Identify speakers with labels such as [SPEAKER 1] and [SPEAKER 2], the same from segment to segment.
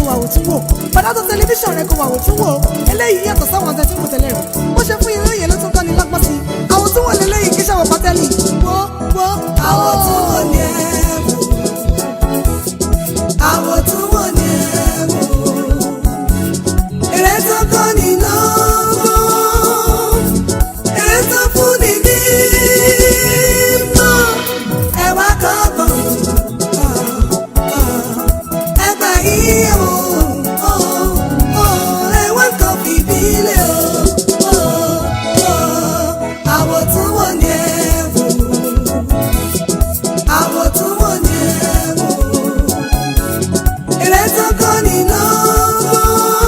[SPEAKER 1] Wà wò tún wò padà tó tẹlifíṣàn rẹ kó wà wò tún wò. Eléyìí yàtọ̀ sáwọn àti tí mo tẹ̀lé rẹ̀. Bó ṣe fún yín lóye ló tún kọ́ ni lọ́gbọ́n sí i. Àwọn tún wò lélẹ́yìí kí sàwọn pátẹ́lì wo wo. Àwọn tún wò ní ẹ̀ wò. Àwọn tún wò ní ẹ̀ wò. Eré tó kọ́ ni lọ́gbọ́n, eré tó fún ni ní mọ̀. Ẹ wá kọ́gbọ́n, ẹ gbà yíyẹ wò, ẹ wá kọ́ fìdílé o. Àwọn tún wò ní ẹ wò. Àwọn tún wò ní ẹ wò. Eré tó kọ́ ni lọ́gbọ́n,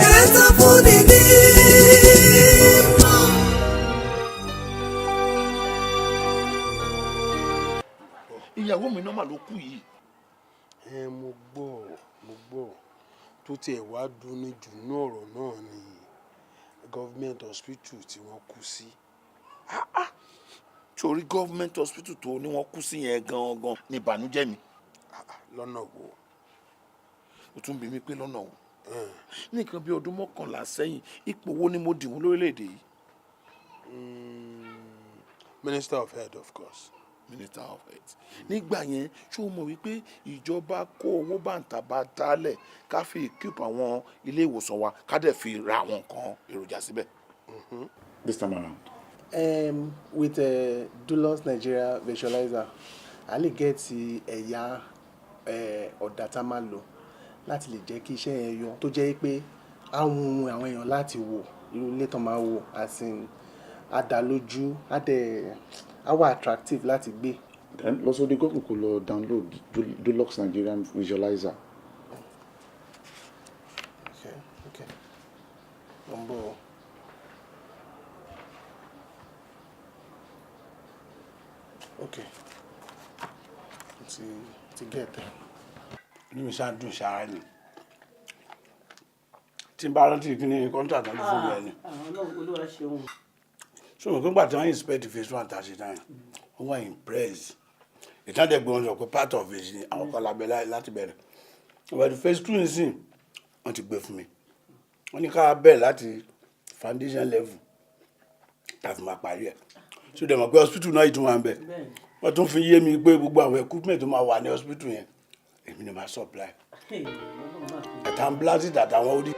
[SPEAKER 1] eré tó fún ni ní mọ̀.
[SPEAKER 2] Ìyàwó mi náà mà ló kú yìí.
[SPEAKER 3] Ẹ mo gbọ́, mo gbọ́. Tó tiẹ̀ wá dunni jù ní ọ̀rọ̀ náà ni government hospital tí wọ́n kú sí.
[SPEAKER 2] Torí government hospital tó ní wọ́n kú sí yẹn gangan ní ìbànújẹ́ mi.
[SPEAKER 3] Lọ́nà wo?
[SPEAKER 2] O tún bí mi pé lọ́nà wo? Ní nǹkan bí ọdún 11 sẹ́yìn, ipò wo ni mo dì mú lórílẹ̀‐èdè yìí?
[SPEAKER 3] Minister of Health, of course.
[SPEAKER 2] Minister of Health. Nígbà yẹn, ṣé o mọ̀ wípé ìjọba kó owó bàǹtàbàǹtà lẹ̀ ká fi equip àwọn ilé ìwòsàn wa, ká dẹ̀ fi ra àwọn nǹkan èròjà síbẹ̀? This time around,
[SPEAKER 4] With Dulux Nigeria Visualizer, a lè get ẹ̀yà ọ̀dà tá a máa lò láti lè jẹ́ kí iṣẹ́ yẹn yọ, tó jẹ́ pé àwọn àwọn èèyàn láti wò irú ilé tán máa wò, as in á dá lójú, á dẹ̀ á wà attractive láti gbé.
[SPEAKER 5] Then lọ sórí Google, kó lọ download Dulux Nigerian Visualizer.
[SPEAKER 4] Okay. Mo ń bọ̀ o. Okay. Mo ti get ẹ̀.
[SPEAKER 6] Inú mi ṣáà dùn ṣáá ni tí n bá rántí kí ni contract náà fún mi ẹni.
[SPEAKER 7] Ọlọ́run, Olúwa ṣeun.
[SPEAKER 6] So mo gbà tí wọ́n inspect phase one tá a ṣe tán yẹn, wọ́n wà impressed. Ìtàn dẹ̀ gbé wọn sọ pé part of it ni àwọn kan lábẹ́ láti bẹ̀rẹ̀, but phase two nísìn, wọ́n ti gbé fún mi. Wọ́n ní ká bẹ̀rẹ̀ láti foundation level tá a fi máa parí ẹ̀. So dẹ̀ mọ̀ pé hospital náà ìtumọ̀ à ń bẹ̀. Wọ́n tún fi yé mi pé gbogbo àwọn equipment tó máa wà ní hospital yẹn, èmi ni màá supply àtàwọn ambulance àtàwọn orí.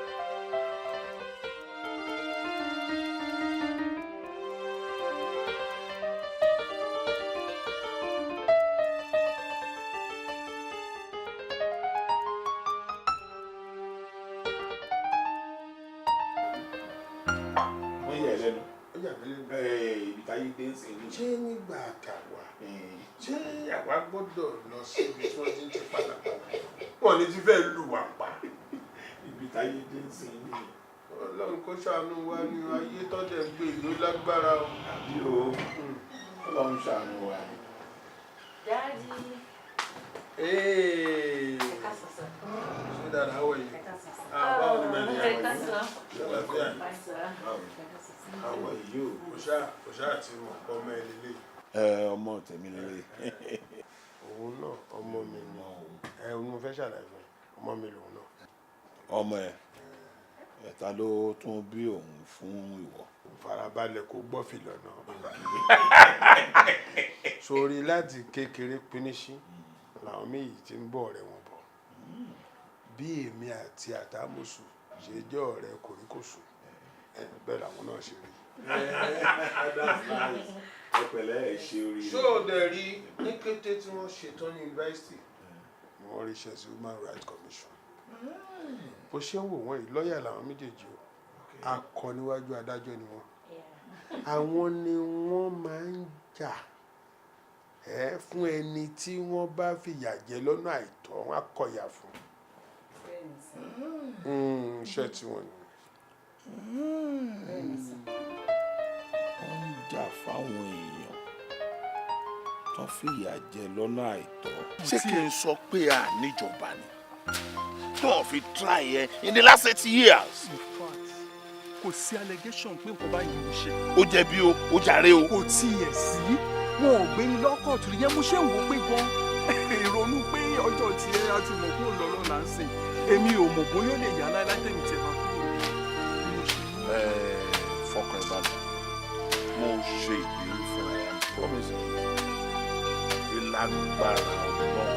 [SPEAKER 2] Wọ́n yà ẹ́ lẹ́nu.
[SPEAKER 3] Ó yà mí lẹ́nu.
[SPEAKER 2] Ibi táyé dé ń sìn ní.
[SPEAKER 3] Ṣé nígbà tàwa, ṣé àwa gbọ́dọ̀ lọ síbi tí wọ́n ti ń ṣe pàlàpàlà? Wọ́n ní ti fẹ́ lù wá pa.
[SPEAKER 2] Ibi táyé dé ń sìn ní.
[SPEAKER 3] Ọlọ́run kó ṣàánú wa ní ayé tọ́jà ń gbé ìlú lágbára o.
[SPEAKER 2] Àbí o, Ọlọ́run ṣàánú wa ni.
[SPEAKER 7] Daddy.
[SPEAKER 3] Hey.
[SPEAKER 7] Ẹ káàsán, sir.
[SPEAKER 3] Ṣé dáadáa wọ̀ yìí?
[SPEAKER 7] Ẹ káàsán, sir.
[SPEAKER 3] Ah, báwo ni mẹ́rin?
[SPEAKER 7] Ẹ káàsán.
[SPEAKER 3] Àlàáfíà ni.
[SPEAKER 7] Fine, sir.
[SPEAKER 3] Báwo ni?
[SPEAKER 7] Ẹ káàsán, sir.
[SPEAKER 2] Àwọn yìí o.
[SPEAKER 3] Kò ṣáà tí mo kọ́ ọmọ ẹ lélẹ̀.
[SPEAKER 2] Ẹ ọmọ tèmi lélẹ̀.
[SPEAKER 3] Òun náà ọmọ mi ni. Ẹ òun mo fẹ́ ṣàlàyé fún ẹ. Ọmọ mi lòun náà.
[SPEAKER 2] Ọmọ ẹ ẹ̀ta ló tún bí òun fún ìwọ?
[SPEAKER 3] Farabalẹ̀ kó gbọ́ fìlọ̀ náà. Sórí láti kékeré pínísí làwọn méjì ti ń bọ̀ ọ̀rẹ́ wọn bọ̀. Bí èmi àti àtàmùsù ṣe jẹ́ ọ̀rẹ́ kòríkòsùn, bẹ́ẹ̀ làwọn náà ṣe rí.
[SPEAKER 2] That's nice. Ẹ pẹ̀lẹ́, ẹ ṣe oríire.
[SPEAKER 3] Ṣó o dẹ̀ rí, ní kété tí wọ́n ṣetán ní yunifásitì ni wọ́n ríṣẹ́ sí Human Rights Commission. Bó ṣe ń wò wọ́n yìí, lọ́ọ̀yà làwọn méjèèjì o. Akọ níwájú adájọ́ ni wọ́n. Àwọn ni wọ́n máa ń jà ẹ́ fún ẹni tí wọ́n bá fìyà jẹ lọ́nà àìtọ́, wọ́n á kọ̀yà fún. Iṣẹ́ tí wọ́n ní.
[SPEAKER 2] Wọ́n ń jà fáwọn èèyàn tó fìyà jẹ lọ́nà àìtọ́. Ṣé kí n sọ pé a níjọba ni tó ń fi try ẹ in the last 80 years?
[SPEAKER 8] In fact, kò sí allegation pé nǹkan báyìí ló ṣe.
[SPEAKER 2] Ó jẹ̀bi o, ó jàre o.
[SPEAKER 8] Kò tiẹ̀ sí, wọn ò gbé ní lọ́kọ̀tù yẹn. Mo ṣe ń wò ó pé gan Ìrònú pé ọjọ́ tiẹ̀ á ti mọ̀ kó lọ lọ́la ń sìn, èmi ò mọ̀ bóyá ó lè yá láéláé tèmi tiẹ̀ máa kúrò ní.
[SPEAKER 2] Ẹ fọkàn ẹ balẹ̀, mo ṣe ìlérí fún ẹ, I'm promising you pé lágbára Ọlọ́run,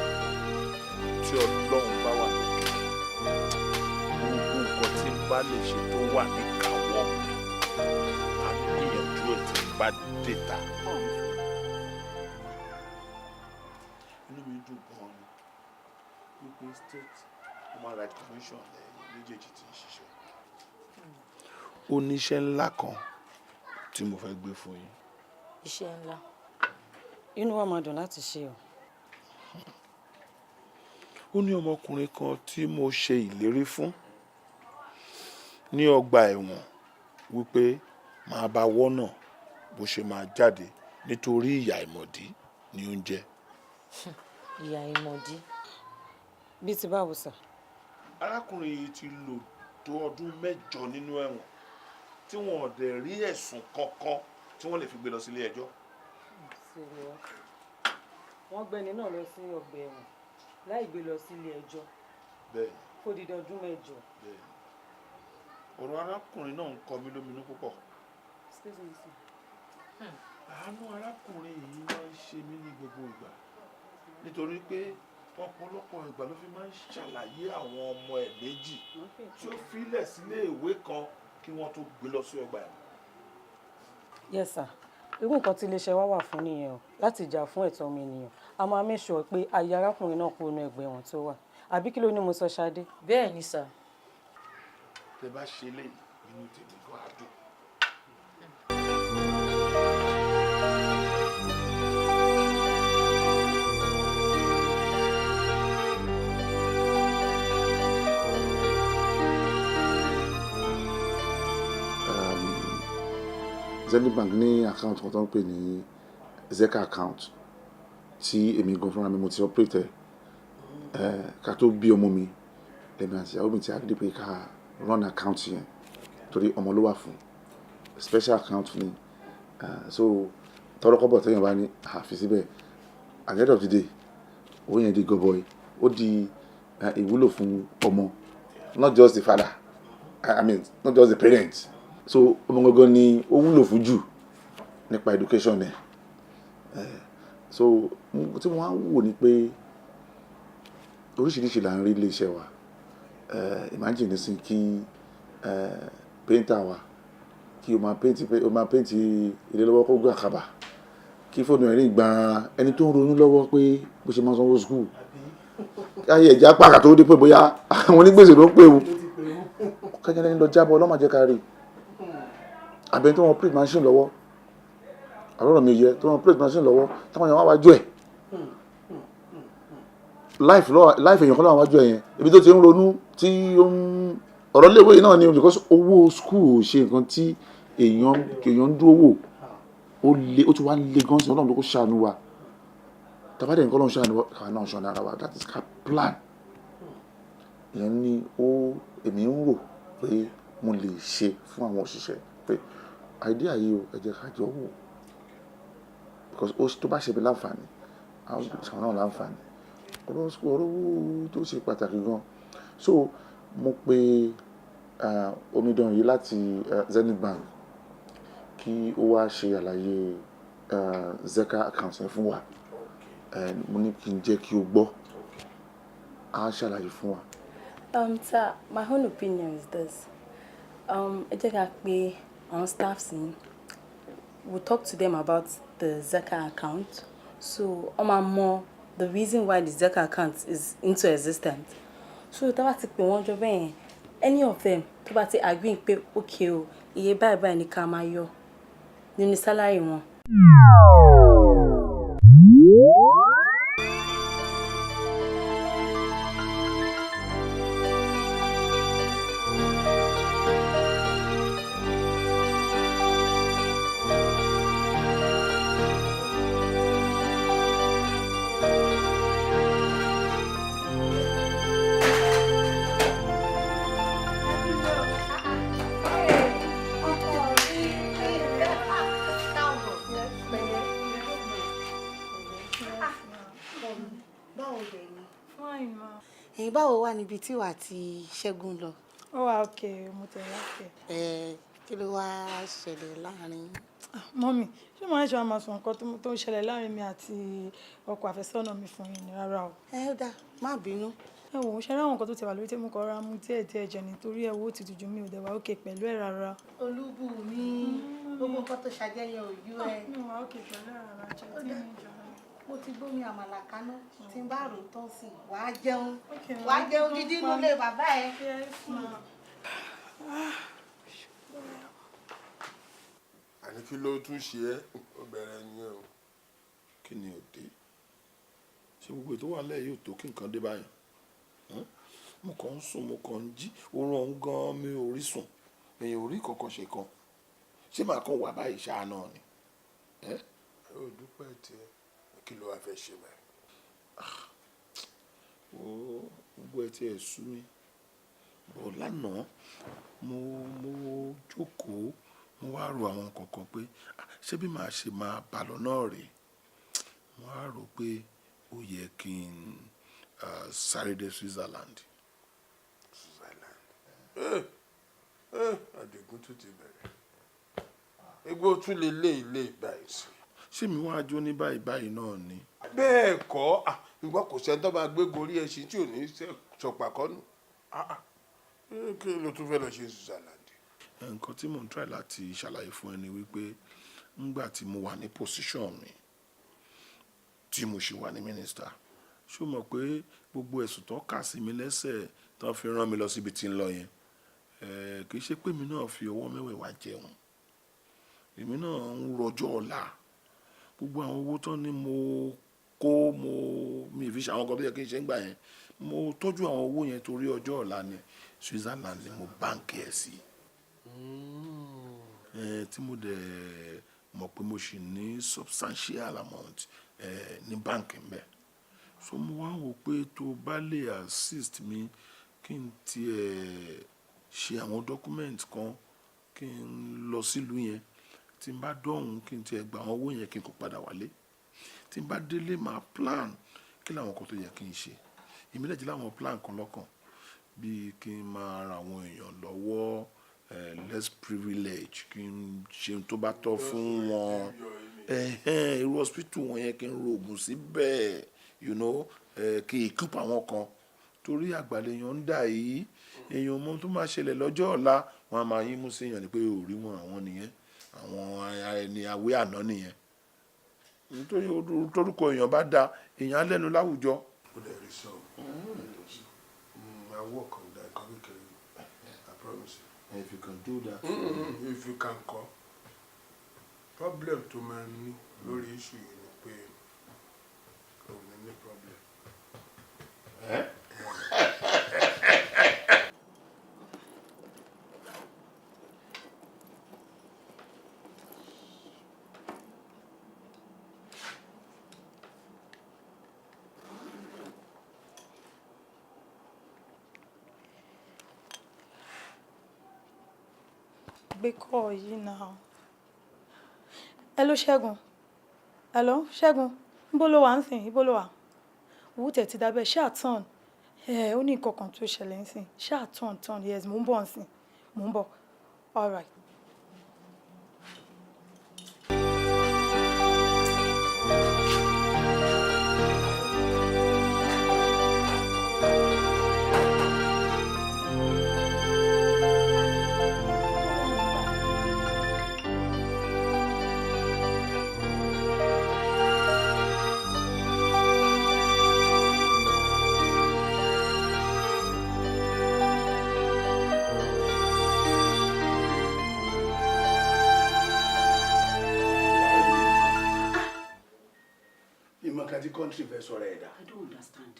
[SPEAKER 2] tí Ọlọ́run bá wà lókè, gbogbo nǹkan tí n bá lè ṣe tó wà níkàáwọ́ mi, máa gbìyànjú ẹ̀ tí n bá dé ta. Inú mi dùn gan-an ni wípé State Human Rights Commission lẹ́yìn méjèèjì tí ń ṣiṣẹ́. Ó níṣẹ́ ńlá kan tí mo fẹ́ gbé fún yín.
[SPEAKER 7] Iṣẹ́ ńlá? Inú wa máa dùn láti ṣe o.
[SPEAKER 2] Ó ní ọmọkùnrin kan tí mo ṣe ìlérí fún ní ọgbà ẹ̀wọ̀n wípé màá bá wọ́nà bó ṣe máa jáde, nítorí ìyà ìmọ̀dí ní oúnjẹ.
[SPEAKER 7] Ìyà ìmọ̀dí? Bíi ti báwo, sir?
[SPEAKER 2] Arákùnrin yìí ti lò tó ọdún 8 nínú ẹ̀wọ̀n tí wọn ò dẹ̀ rí ẹ̀sùn kankan tí wọ́n lè fi gbé lọ sílé ẹjọ́.
[SPEAKER 7] Wọ́n gbẹ́ni náà lọ sí ọgbà ẹ̀wọ̀n láì gbé lọ sílé ẹjọ́?
[SPEAKER 2] Bẹ́ẹ̀ni.
[SPEAKER 7] Fódìdí ọdún 8?
[SPEAKER 2] Bẹ́ẹ̀ni. Ọ̀rọ̀ arákùnrin náà ń kọ mí lóminú púpọ̀.
[SPEAKER 7] Excuse me, sir.
[SPEAKER 2] Àánú arákùnrin yìí máa ń ṣe mí ní gbogbo ìgbà, nítorí pé ọ̀pọ̀lọpọ̀ ìgbà ló fi máa ń ṣàlàyé àwọn ọmọ ẹ̀ méjì tí ó filẹ̀ sílé ìwé kan kí wọ́n tó gbé lọ sí ọgbà ẹ̀wọ̀n.
[SPEAKER 7] Yes, sir. Irú nǹkan tí iléeṣẹ́ wa wà fún nìyẹn o, láti jà fún ẹ̀tọ́ ọmọ ènìyàn. A máa make sure pé ayé arákùnrin náà kúrò ní ẹgbẹ́ ẹ̀wọ̀n tó wà. Àbí kí ló ní mo sọ, Ṣadé? Bẹ́ẹ̀ ni, sir.
[SPEAKER 2] Tẹ bá ṣe léyìí, inú tèmi gan á dùn.
[SPEAKER 5] Zenith Bank ní account kan tó ń pè ní Zeka account, tí èmi gan fúnra mi mo ti operate ẹ̀. Ká tó bí ọmọ mi, lèmi àti ìyàwó mi ti agree pé ká run account yẹn, torí ọmọ ló wà fún, special account ni. So tọrọkọ́bọ̀ téèyàn bá ní àfi síbẹ̀, at the end of the day, owó yẹn di gọbọi, ó di ìwúlò fún ọmọ, not just the father, I mean, not just the parents. So ọmọ gangan ni ó wúlò fún jù nípa education ẹ̀. So tí wọ́n á wò ni pé oríṣiríṣi là ń rí ilé iṣẹ́ wa. Imagine nísìn kí painter wa kí o máa paint, o máa paint ilé lọ́wọ́, kó gbé àkàbà, kí fóònù ẹ̀ rí gbàrà, ẹni tó ń ronú lọ́wọ́ pé bó ṣe máa sanwó school, káyé ẹ̀já pàkà tó dé pé bóyá àwọn onígbèsè ló ń pè wò, kẹ́kẹ́ lẹ́ni lọ jábọ̀, ọlọ́mọ jẹ́ ká rí àbẹ̀ tó wọn print machine lọ́wọ́, àbúrò mi yẹ tó wọn print machine lọ́wọ́, táwọn èèyàn wá wájú ẹ̀, life lọ́wọ́, life èèyàn kan lọ́wọ́ wájú ẹ̀ yẹn, ibi tó ti ń ronú tí ó ń ọ̀rọ̀ léwé yìí náà ni, because owó school ò ṣe nǹkan tí èèyàn ń dúró wò. Ó le, ó tún wá ń le gan sí. Ọlọ́run ló kó ṣàánú wa. Tàbádẹ́ nǹkan, Ọlọ́run ṣàánú wa, káwa náà ṣàánú ara wa. That is ká plan ìyẹn ni. Ó èmi ń rò pé mo lè ṣe fún àwọn òṣìṣẹ́ pé idea yìí o, ẹ jẹ́ ká jọ wò, because ó tó bá ṣe mi láǹfààní, àwọn ṣàwọn náà láǹfààní. Ọ̀rọ̀ school, ọ̀rọ̀ owó tó ṣe pàtàkì gan. So mo pe omidan yìí láti Zenith Bank kí ó wá ṣe àlàyé Zeka account yẹn fún wa. Mo ní kí n jẹ́ kí o gbọ́, á ṣàlàyé fún wa.
[SPEAKER 9] Sir, my own opinion is this. Ẹ jẹ́ ká pe àwọn staffs yín. We'll talk to them about the Zeka account. So, wọ́n máa mọ the reason why the Zeka account is into existence. So, tá bá ti pè wọ́n jọ bẹ́ẹ̀ yẹn, any of them tó bá ti agree pé okay o, iye báyìí báyìí ni ká máa yọ nínú salary wọn.
[SPEAKER 1] Ọkọ mi, káàbọ̀.
[SPEAKER 10] Fine ma.
[SPEAKER 11] Ẹ̀yin, báwo wà níbi tí wà àti Ṣẹ́gun lọ?
[SPEAKER 10] Ó wà okay, mo tẹ̀ láfẹ̀.
[SPEAKER 11] Ẹ kí ló wá ṣẹlẹ̀ láàrin yín?
[SPEAKER 10] Mummy, ṣé màá ṣe máa sọ nǹkan tó ń ṣẹlẹ̀ láàrin mi àti ọkọ àfẹ́sọ́nà mi fún yín ni? Rárá o.
[SPEAKER 11] Ẹ ó dáa, má bínú.
[SPEAKER 10] Ẹ wò ó, ṣe ráwọn nǹkan tó ti wà lórí tí mo kọ́ ra mú díẹ̀ díẹ̀ jẹ nítorí ẹ wo ó ti dùjú, mi ò dẹ̀ wá okay pẹ̀lú ẹ̀ rárá.
[SPEAKER 11] Olúbùnmi, gbogbo nǹkan tó ṣàjẹyàn òjú ẹ.
[SPEAKER 10] Mi ò wá okay pẹ̀lú ẹ̀ rárá, jẹ́
[SPEAKER 11] Ó
[SPEAKER 10] tí
[SPEAKER 11] dáa.
[SPEAKER 10] mi jọ.
[SPEAKER 11] Mo ti gbómi àmàlà kaná, tí n bá rò tán sí i, wàá jẹun. Wàá jẹun gidi nínú ilé bàbá ẹ.
[SPEAKER 10] Yes ma.
[SPEAKER 3] Àní kí ló tún ṣe ẹ́? Ó bẹ̀rẹ̀ nìyẹn o.
[SPEAKER 2] Kí ni ò dé? Ṣé gbogbo ètò wà lẹ́yìn yóò tó kí nǹkan dé báyìí? Mo kàn ń sùn, mo kàn ń jí, oorun ọ̀hún gan-an mi ò rí sùn, èèyàn ò rí kankan ṣe kan. Ṣé màá kàn wà báyìí ṣáá náà ni? Ẹ́?
[SPEAKER 3] Ó dúpẹ́ tiẹ̀. Kí ló wá fẹ́ ṣe báyìí?
[SPEAKER 2] Ó gbogbo ẹ tí ẹ sú mi bọ̀ lánàá, mo jókòó, mo wá ro àwọn nǹkan kan pé, "Ah, ṣé bí màá ṣe máa bá lọ náà rèé?" Mo wá rò pé ó yẹ kí n sáré dé Switzerland.
[SPEAKER 3] Switzerland? Àdìgún tún ti bẹ̀rẹ̀. Egbò tún lè lé ilé ìgbà ìsìn.
[SPEAKER 2] Ṣé mi wá jó ní báyìí báyìí náà ni?
[SPEAKER 3] Bẹ́ẹ̀ kọ́, ìgbọ́ kò sẹ́ni tó máa gbé gorí ẹṣin tí ò ní sọ̀pàkọ́nù. Kí ló tún fẹ́ lọ ṣe Switzerland?
[SPEAKER 2] Nǹkan tí mò ń try láti ṣàlàyé fún ẹ ni wípé ńgbà tí mo wà ní position mi, tí mo ṣì wà ní minister, ṣó mọ̀ pé gbogbo ẹ̀sùn tó kà sí mi lẹ́sẹ̀ tó fi rán mi lọ síbi tí ń lọ yẹn, kì í ṣe pé èmi náà fi ọwọ́ mẹ́wẹ̀ẹ̀wá jẹun. Èmi náà ń rọjọ́ ọ̀la. Gbogbo àwọn owó tán ni mo kó, mo mi fi ṣe àwọn nǹkan tó yẹ kí n ṣe ń gbà yẹn. Mo tọ́jú àwọn owó yẹn torí ọjọ́ ọ̀la ni. Switzerland ni mo báǹkì ẹ̀ sí. Tí mo dẹ̀ mọ̀ pé mo ṣì ní substantial amount ní báǹkì ńbẹ. So mo wá wò pé tó bá lè assist mi kí n tí ẹ ṣe àwọn document kan, kí n lọ sílùú yẹn. Tí n bá dọ̀hún, kí n tí ẹ gba àwọn owó yẹn, kí n kó padà wálé. Tí n bá délé, màá plan kí làwọn nǹkan tó yẹ kí n ṣe. Èmi dẹ̀ ti láwọn plan kan lọ́kàn bí kí n máa ran àwọn èèyàn lọ́wọ́, less privilege, kí n ṣe ohun tó bá tọ́ fún wọn. Ẹ̀hẹ́n, irú hospital wọn yẹn, kí n ro òògùn síbẹ̀, kí n equip àwọn kan. Torí àgbàlẹ̀ èèyàn ń dà yìí, èèyàn mọ ohun tó máa ṣẹlẹ̀ lọ́jọ́ ọ̀la. Wọ́n á máa yín mú sí èèyàn ní pé ò rí wọn, àwọn nìyẹn, àwọn ẹni àwé àná nìyẹn. Nítorí torúkọ èèyàn bá da, èèyàn á lẹ́nu láwùjọ.
[SPEAKER 3] Ó dẹ̀ rí sọ, máa work on that nǹkan kékeré, I promise you.
[SPEAKER 2] If you can do that.
[SPEAKER 3] If you can kọ́. Problem tó máa ń ní lórí issue yìí ni pé òun ní ní problem.
[SPEAKER 2] Eh?
[SPEAKER 10] Gbé kọ́ yìí náà. Hello, Ṣẹ́gun. Hello, Ṣẹ́gun. Níbo ló wà ń sìn? Ibo ló wà? Owó tẹ̀ ti dábẹ́. Ṣáà tán. Ẹ ó ní nǹkan kan tó ṣẹlẹ̀ ń sìn. Ṣáà tán tán. Yes, mò ń bọ̀ ń sìn. Mò ń bọ̀. All right.
[SPEAKER 6] Ìmọ̀ kan tí country fẹ́ sọ̀rọ̀ ẹ̀dá.
[SPEAKER 7] I don't understand.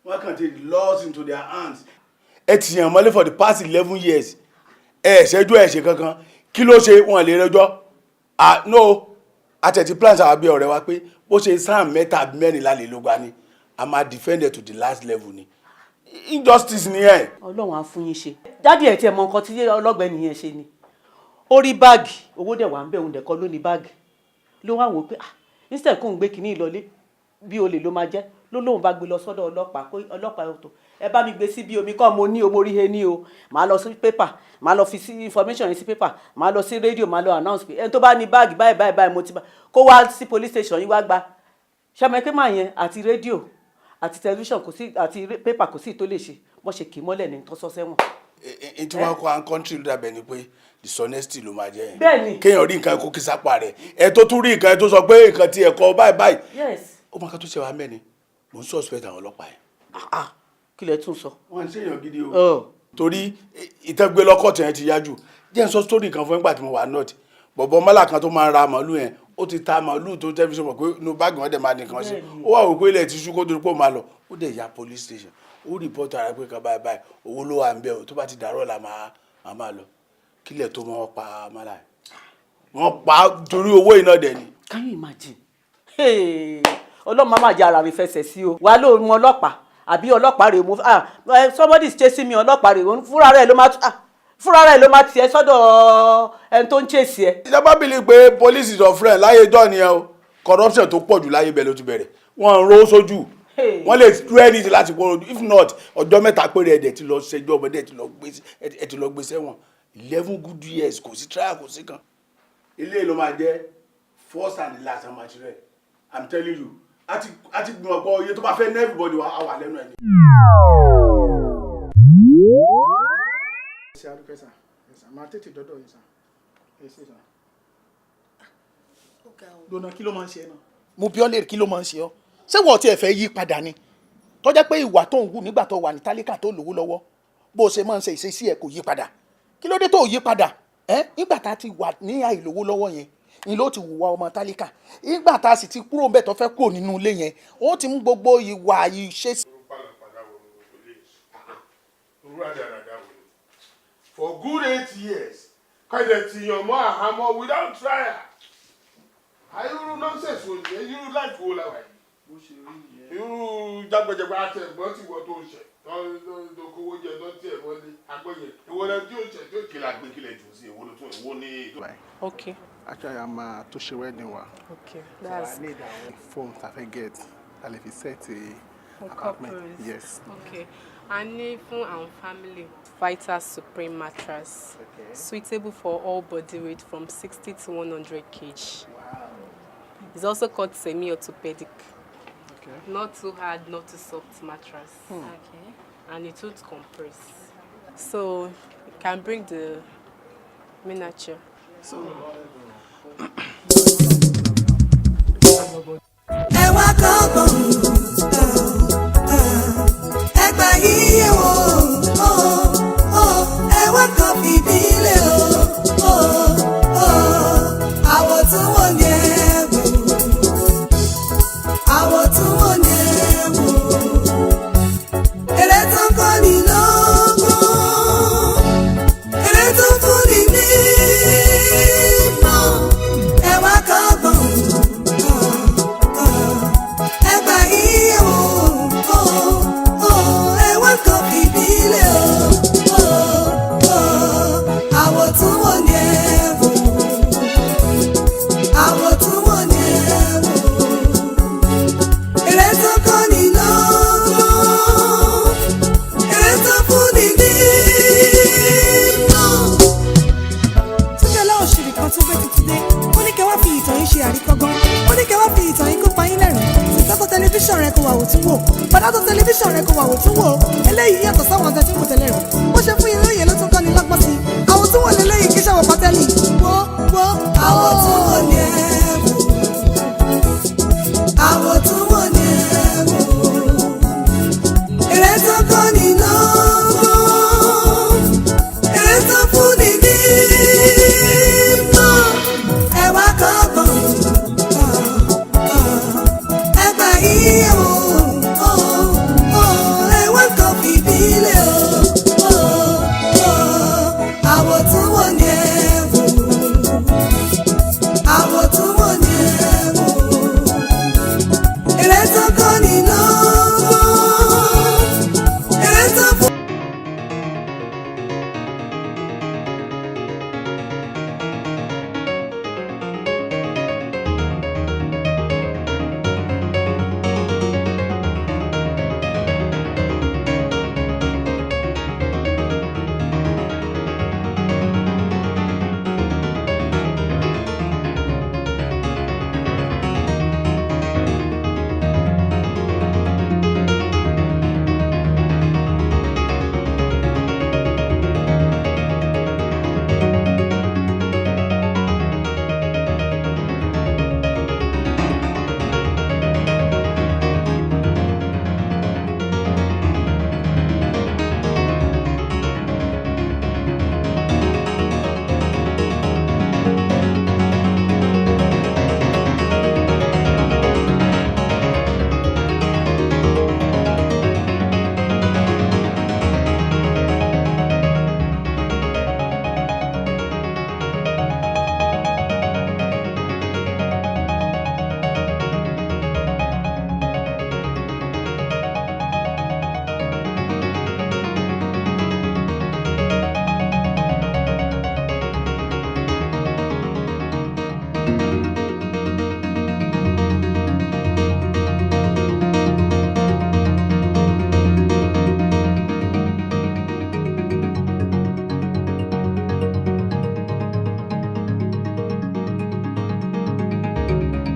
[SPEAKER 6] Wọ́n kàn ti lost into their hands. Ẹ ti yàn mọ́lé for the past 11 years. Ẹ ṣẹ́jú ẹ̀ ṣe kankan. Kí ló ṣe wọn lè rẹjọ́? Ah no, àtẹ̀tí plans àwọn abẹ́ ọ̀rẹ́ wa pé bó ṣe sáà mẹ́ta àbí mẹ́rin lálẹ́ ló gba ni a máa defend it to the last level ni. Injustice ni ẹ.
[SPEAKER 7] Ọlọ́run á fún yín ṣe. Daddy, ẹ̀ tiẹ̀ mọ nǹkan tí ọlọ́gbẹ́ni yẹn ṣe ni. Ó rí báàgì, owó dẹ̀ wà ń bẹ̀, òun dẹ̀ kọ́ ló ní báàgì. Ló wá wò ó pé, ah, instead kóun gbé kinní ìlọlé bí olè ló máa jẹ́.
[SPEAKER 12] Ló lóun bá gbé lọ sọ́dọ̀ ọlọ́pàá, kó ọlọ́pàá tó ẹ bá mi gbé sí bí omi kọ́ mo ní o, mo rí he ní o. Màá lọ sí pépà, màá lọ fi sí information yẹn sí pépà, màá lọ sí rédíò, màá lọ announce pé ẹni tó bá ní báàgì báyìí báyìí báyìí mo ti bá kó wá sí police station yín wá gba. Ṣàmì pé màá yẹn àti rédíò àti tẹlifíṣàn kò sí àti pépà kò sí tó lè ṣe bọ́n ṣe kì í mọ́lẹ̀ ní tó sọ sẹ́wọ̀n.
[SPEAKER 6] N tí wọ́n kọ́ à ń country ló dàbẹ̀ ni pé dishonesty ló máa jẹ́ yẹn.
[SPEAKER 12] Bẹ́ẹ̀ni.
[SPEAKER 6] Kéèyàn rí nǹkan kó kí sápá rẹ̀, ẹ tó tún rí nǹkan ẹ tó sọ pé nǹkan tí ẹ kọ báyìí báyìí. Ó máa ká tó ṣe wá mẹ́ni, mò ń suspect àwọn ọlọ́pàá yẹn.
[SPEAKER 12] Kí lẹ tún sọ?
[SPEAKER 6] Wọ́n ń ṣèyàn gidi o. Torí ìtẹ́gbé lọ́kọ̀tì yẹn ti yá jù. Jẹ́ n sọ story kan fún nígbà tí mo wà north. Bọ̀bọ̀ mọ́là kan tó máa ń ra màálù yẹn, ó ti ta màálù tó tẹ́ fi sọ pé inú báàgì wọn dẹ̀ máa nìkan sí. Ó wà wò pé ilẹ̀ ti ṣú kó tó pé ó máa lọ, ó dẹ̀ ya police station, ó report ara pé kan báyìí báyìí, owó ló wà ń bẹ̀ o, tó bá ti dàrọ́ la máa lọ. Kílẹ̀ tó mọ́, wọ́n pa mọ́là yẹn, wọ́n pa torí owó iná dẹ̀ ni.
[SPEAKER 12] Can you imagine? Ọlọ́run máa máa jẹ ara mi fẹsẹ̀ sí o. Wàá lóun ọlọ́pàá àbí ọlọ́pàá rè mo, ah, somebody is chasing me, ọlọ́pàá rè. Fúnra rẹ̀ ló máa, ah, fúnra rẹ̀ ló máa tiẹ̀ sọ́dọ̀ ẹni tó ń chase ẹ.
[SPEAKER 6] Ìjọba believe pé police is your friend láyé ìjọ nìyẹn o. Corruption tó pọ̀ jù láyé bẹ́ẹ̀ ló ti bẹ̀rẹ̀. Wọ́n ń ro sójú, wọ́n lè do anything láti kó. If not, ọjọ́ 3 péré, ẹ̀dẹ̀ ti lọ ṣẹjọ́ ọmọdé, ẹ̀ ti lọ gbé sẹ́wọ̀n 11 good years, kò sí trial, kò sí kan. Ilé ló máa jẹ́ first and the last àmàṣe rẹ̀. I'm telling you, àti gbìmọ̀ pọ̀ iye tó bá fẹ́ ní everybody wà á wà lẹ́nu ẹ̀ ni.
[SPEAKER 13] Ṣe àdúpẹ́ sà, ẹ sà máa tètè dọ́dọ̀ yìí sà, ẹ ṣe sà. Dọ̀nà, kí ló máa ń ṣe ẹ náà? Mo bí ọ léèrè, kí ló máa ń ṣe ọ? Ṣé wọ́n ti ẹ̀ fẹ́ yí padà ni? Tó jẹ́ pé ìwà tó ń hù nígbà tó wà ní tálíkà tó lówó lọ́wọ́, bó o ṣe máa ń ṣe ìṣesí ẹ̀ kò yí padà. Kí ló dé tó yí padà ẹ? Nígbà tá a ti wà ní àìlówó lọ́wọ́ yẹn ni ló ti hùwà ọmọ tálíkà. Nígbà tá a sì ti kúrò ńbẹ̀, tó fẹ́ kúrò nínú ilé yẹn, ó ti mú gbogbo ìwà ìṣesí.
[SPEAKER 3] Irú àdàràdà wò ni? For good 8 years, kọ́ńtẹ̀ ti yàn mọ́ àhámọ́ without trial. Irú nonsense wo nìyẹn? Irú life wo la wà yìí? Irú jágbẹ́jẹgbẹ́ àti ẹ̀gbọ́n tí wọ́n tó ń ṣẹ̀ tó kówó jẹ tó tiẹ̀ wọlé agbẹ́yẹ ìwọ náà tí ó ṣẹ̀ tí ó
[SPEAKER 2] Kí la gbé, kí lẹ jù sí? Èwo ló tún, èwo ní.
[SPEAKER 7] Okay.
[SPEAKER 4] Actually, a máa tó ṣe wedding wa.
[SPEAKER 7] Okay.
[SPEAKER 4] So
[SPEAKER 7] That's
[SPEAKER 4] I need àwọn forms ta fẹ́ get, a lè fi set a
[SPEAKER 14] For
[SPEAKER 4] apartment.
[SPEAKER 14] couples.
[SPEAKER 4] Yes.
[SPEAKER 14] Okay. A ní fún àwọn family Vital Supreme mattress.
[SPEAKER 4] Okay.
[SPEAKER 14] Suitable for all body weight from 60 to 100 kg. Wow. It's also called semi-orthopedic.
[SPEAKER 4] Okay.
[SPEAKER 14] Not too hard, not too soft mattress.
[SPEAKER 9] Okay.
[SPEAKER 14] And it won't compress. So you can bring the miniature.
[SPEAKER 4] So
[SPEAKER 1] Ẹ wá kọ́gbọ́n, ẹ gbà yíyẹ wò ó, ẹ wá kàn fìdílé o, àwọ̀ tún wò ní ẹ wò, àwọ̀ tún wò ní ẹ wò, eré tó kọ́ ni lọ́gbọ́n, eré tó fún ni ní ìmọ̀, ẹ wá kọ́gbọ́n, ẹ gbà yíyẹ wò ó, ẹ wá kàn fìdílé o, àwọ̀ tún wò ní ẹ wò, àwọ̀ tún wò ní ẹ wò, eré tó kọ́ ni lọ́gbọ́n, eré tó fún ni ní ìmọ̀. Túnde Ọláòṣìrì kan tún gbé tuntun dé. Ó ní kẹ́ wá fi ìtàn yín ṣe àríkọ́gbọ́n. Ó ní kẹ́ wá fi ìtàn yín kópa yín lẹ́rìn. Títọ́tọ̀ tẹlifíṣàn rẹ kò wà wò tún wò. Bàdá tó tẹlifíṣàn rẹ kò wà wò tún wò. Eléyìí yàtọ̀ sáwọn ọ̀tẹ̀ tí kò tẹ̀lé rẹ̀. Ó ṣe fún yín lóye ló tún kọ́ni lọ́gbọ́n sí i. Àwọn tún wò léléyìí kí sàwọn pátẹ́lì. Wo wo àwọn tún